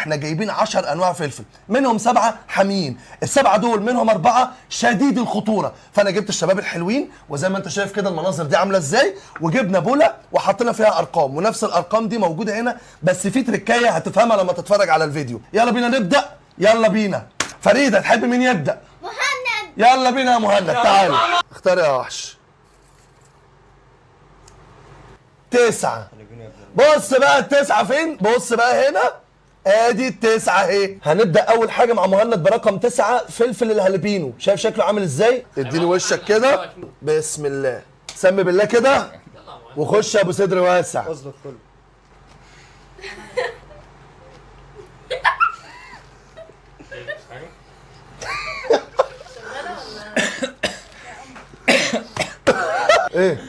احنا جايبين 10 انواع فلفل، منهم 7 حاميين، ال7 دول منهم 4 شديد الخطورة. فانا جبت الشباب الحلوين، وزي ما انت شايف كده المناظر دي عامله ازاي، وجبنا بوله وحطينا فيها ارقام، ونفس الارقام دي موجودة هنا، بس في تركايه هتفهمها لما تتفرج على الفيديو. يلا بينا نبدا، يلا بينا. فريدة تحب مين يبدا؟ مهند. يلا بينا يا مهند، تعالى اختار يا وحش. 9. بص بقى 9 فين؟ بص بقى هنا، ادي 9 اهي. هنبدا اول حاجة مع مهند برقم 9، فلفل الهالبينو. شايف شكله عامل ازاي؟ اديني وشك كده، بسم الله، سمي بالله كده وخش يا ابو صدر واسع. اظبط كله. ايه؟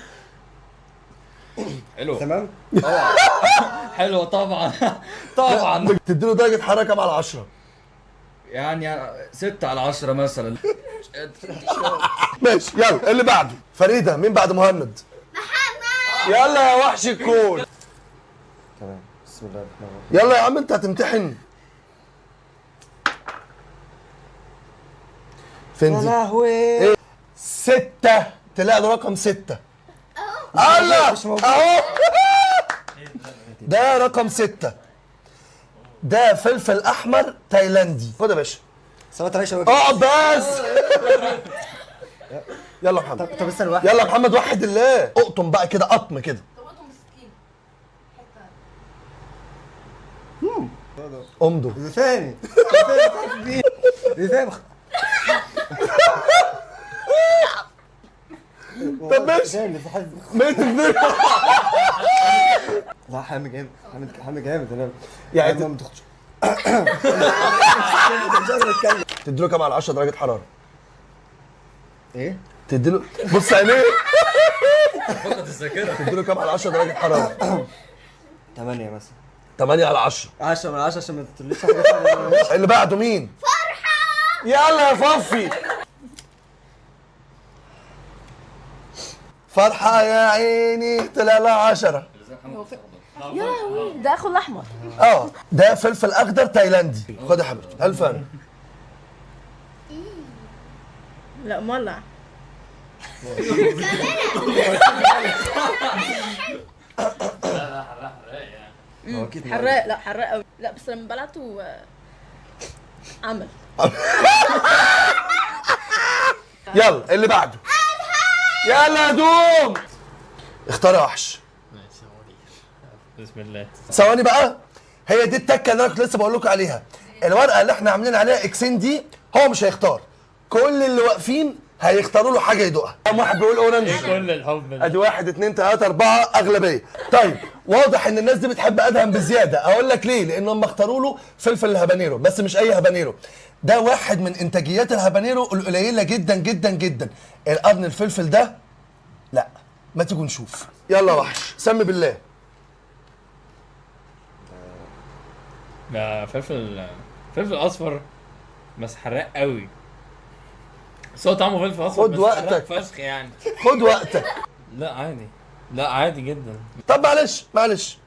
حلو تمام؟ طبعا حلو طبعا طبعا. تديله درجه حرارة كام على 10؟ يعني 6 على 10 مثلا. ماشي، يلا اللي بعده. فريدة، مين بعد مهند؟ محمد. يلا يا وحش الكون. تمام، بسم الله الرحمن الرحيم. يلا يا عم انت هتمتحن. فين يا دي؟ لهوي. ايه؟ 6. تلاقي له رقم 6. الله اهو. ده رقم 6، ده فلفل احمر تايلاندي. خد يا باشا. سلطة عيش. اقعد بس. يلا يا محمد. طب استنى واحد. يلا يا محمد، وحد الله. اقطم بقى كده، قطم كده. امضوا. ثاني ثاني. طب ماشي. ميت اتنين. لا حامي جامد، حامي جامد. انا يعني ما تاخدش. مش قادر اتكلم. تديله كام على 10 درجة حرارة؟ ايه؟ تديله، بص عينيه. فقدت الذاكرة. تديله كام على 10 درجة حرارة؟ 8 مثلا. 8 على 10. 10 من 10 عشان ما تقوليش حاجة. اللي بعده مين؟ فرحة. يلا يا ففي. فرحة يا عيني، طلع لها 10. يا لهوي، ده اخو الاحمر. ده فلفل اخضر تايلاندي. خد يا حبيبتي، الف هنا. لا مولع. حراق. لا حراق قوي. لا بس لما بلعته عمل. يلا اللي بعده. يلا يا دوم. اختار يا وحش. بسم الله. ثواني بقى، هي دي التكه اللي انا كنت لسه بقول لكم عليها. الورقة اللي احنا عاملين عليها اكسين دي هو مش هيختار، كل اللي واقفين هيختاروا له حاجة يدوقها. كم واحد بيقول orange؟ كل الحب ده. ادي 1 2 3 4 اغلبية. طيب واضح ان الناس دي بتحب ادهم بزيادة. اقول لك ليه؟ لان هم اختاروا له فلفل الهبانيرو، بس مش اي هبانيرو، ده واحد من انتاجيات الهبانيرو القليلة جدا جدا جدا. القرن الفلفل ده لا، ما تيجوا نشوف. يلا وحش، سمي بالله. ده فلفل اصفر بس حراق قوي. بس هو طعمه فلفل اصفر. خد وقتك. فشخ يعني. خد وقتك. لا عادي، لا عادي جدا. طب معلش معلش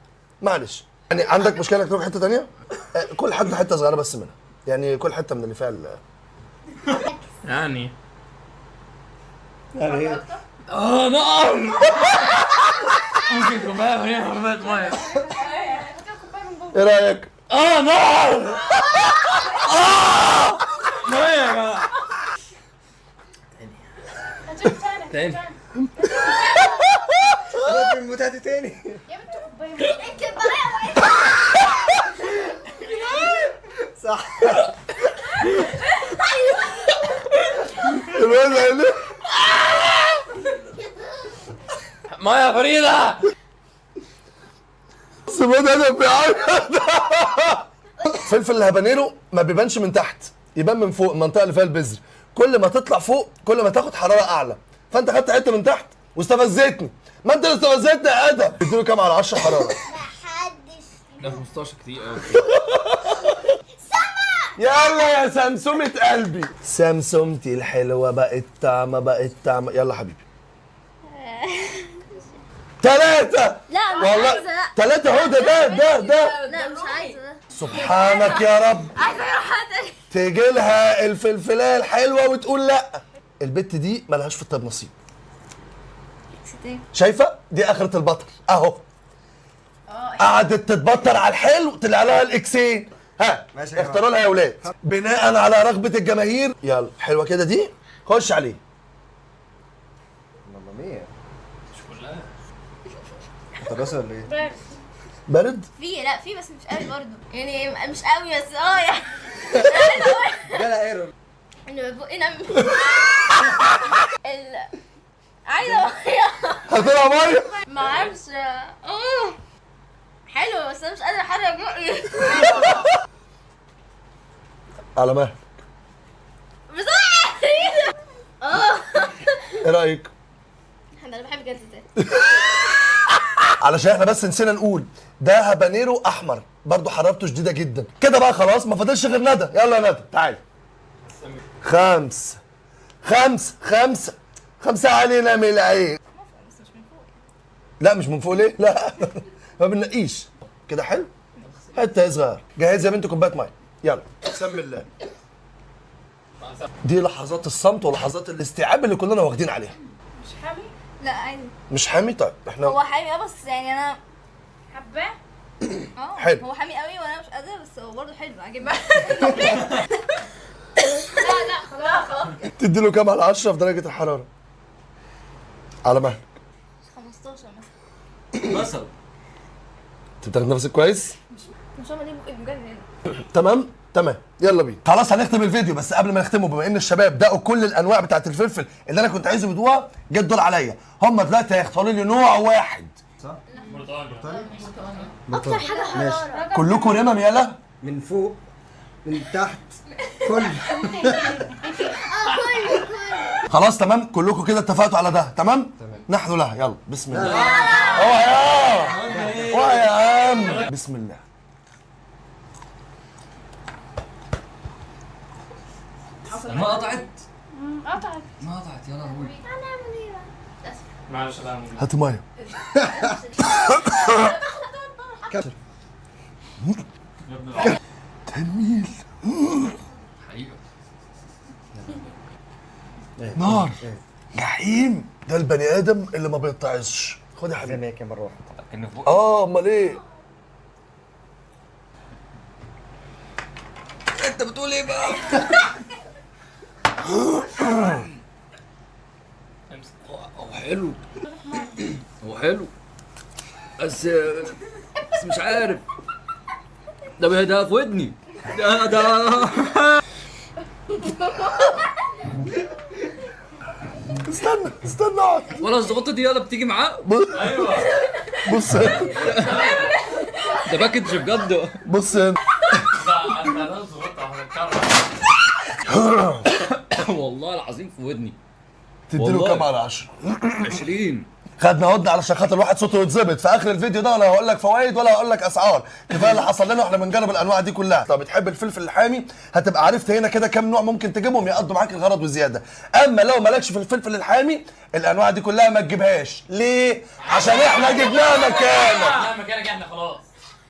معلش، يعني عندك مشكلة انك تروح حتة ثانية؟ كل حد حتة صغيرة بس منها، يعني كل حتة من اللي فيها يعني يعني ايه؟ نار. ممكن كوباية وهي كوباية مية. ايه رايك؟ نار. مية يا جماعة. تاني. المتعة تاني. يا بنت كوباية. صح. مية يا فريدة. سيبوني انا بيعيط. فلفل الهبانيرو ما بيبانش من تحت، يبان من فوق، المنطقة اللي فيها البذر. كل ما تطلع فوق كل ما تاخد حرارة اعلى. فانت خدت حتة من تحت واستفزتني. ما انت اللي استفزتني يا ادم. اديله كام على 10 حرارة؟ محدش. ده 15 كتير قوي. يلا يا سمسومة قلبي، سمسومتي الحلوة بقت طعمة بقت طعمة. يلا حبيبي. 3. لا مش والله عايزة. لا 3 اهو. ده ده ده ده لا مش عايزة ده. سبحانك يا رب. عايزه اروح. تيجي لها الفلفلايه الحلوة وتقول لا. البت دي مالهاش في الطيب نصيب. شايفه؟ دي اخره البطل اهو. قعدت تتبطر على الحلو طلع لها الاكسين. ها اختاروا لها يا ولاد بناء على رغبة الجماهير. يلا حلوة كده دي، خش عليه. ماما مية. مش كلها. انت ولا ايه؟ بارد؟ في لا في بس مش قوي برضه، يعني مش قوي بس يعني. جالها ايرور. انا بقنا عايزه مية. هاتلها مية. ما اعرفش. حلو بس انا مش قادرة احرك بقي. على مهلك. بسرعة. ايه رايك؟ انا بحب جلسات. علشان احنا بس نسينا نقول ده هبانيرو احمر برضو حرارته شديدة جدا كده. بقى خلاص ما فاضلش غير ندى. يلا يا ندى تعالي. 5 5 5 5 علينا من العين. لا مش من فوق ليه؟ لا ما بننقيش كده. حلو حتة صغير. جهز يا بنت كوباية مية. يلا بسم الله. دي لحظات الصمت ولحظات الاستيعاب اللي كلنا واخدين عليها. مش حامي؟ لا عادي. مش حامي؟ طيب احنا هو حامي بس يعني انا حباه. حلو. هو حامي قوي وانا مش قادرة، بس هو برضه حلو عاجبني. لا لا خلاص. تدي له كام على 10 في درجه الحرارة؟ على مهلك. 15 مثلا. مثلا. انت بتاخد نفسك كويس؟ مش هعمل ايه بجد. تمام تمام يلا بينا. خلاص هنختم الفيديو، بس قبل ما نختمه بما ان الشباب دقوا كل الانواع بتاعت الفلفل اللي انا كنت عايزهم يدوها، جت دول عليا. هم دلوقتي هيختاروا لي نوع واحد. صح؟ برتقالي. اكتر حاجة حرارة. كلكم رمم. يلا من فوق من تحت كل. كله. خلاص تمام كلكم كده اتفقتوا على ده. تمام؟ تمام. نحن لها. يلا بسم الله. اوعى يا اوعى يا عم. بسم الله. ما قطعت؟ قطعت. ما قطعت يا لهوي. هنعمل ايه بقى؟ معلش. لا هاتي مية. تنميل حقيقة. نار جحيم. ده البني ادم اللي ما بيتعظش. خد يا حبيبي. زي ما هي كده مرة واحدة. امال ايه؟ انت بتقول ايه بقى؟ هو حلو. هو حلو بس مش عارف. ده في ودني. ده استنى استنى اقعد. ولا الزغطه دي يلا بتيجي معاه. ايوه بص ده باكج بجد. بص هنا. والله العظيم في ودني. تديله كام على 10؟ 20. خدنا هدنة علشان خاطر الواحد صوته يتظبط في اخر الفيديو ده. ولا هقول لك فوائد ولا هقول لك اسعار، كفاية اللي حصل لنا واحنا بنجرب الانواع دي كلها. لو بتحب الفلفل الحامي هتبقى عرفت هنا كده كام نوع ممكن تجيبهم يقضوا معاك الغرض وزيادة. اما لو مالكش في الفلفل الحامي الانواع دي كلها ما تجيبهاش. ليه؟ عشان احنا جبناها مكانك. مكانك احنا خلاص.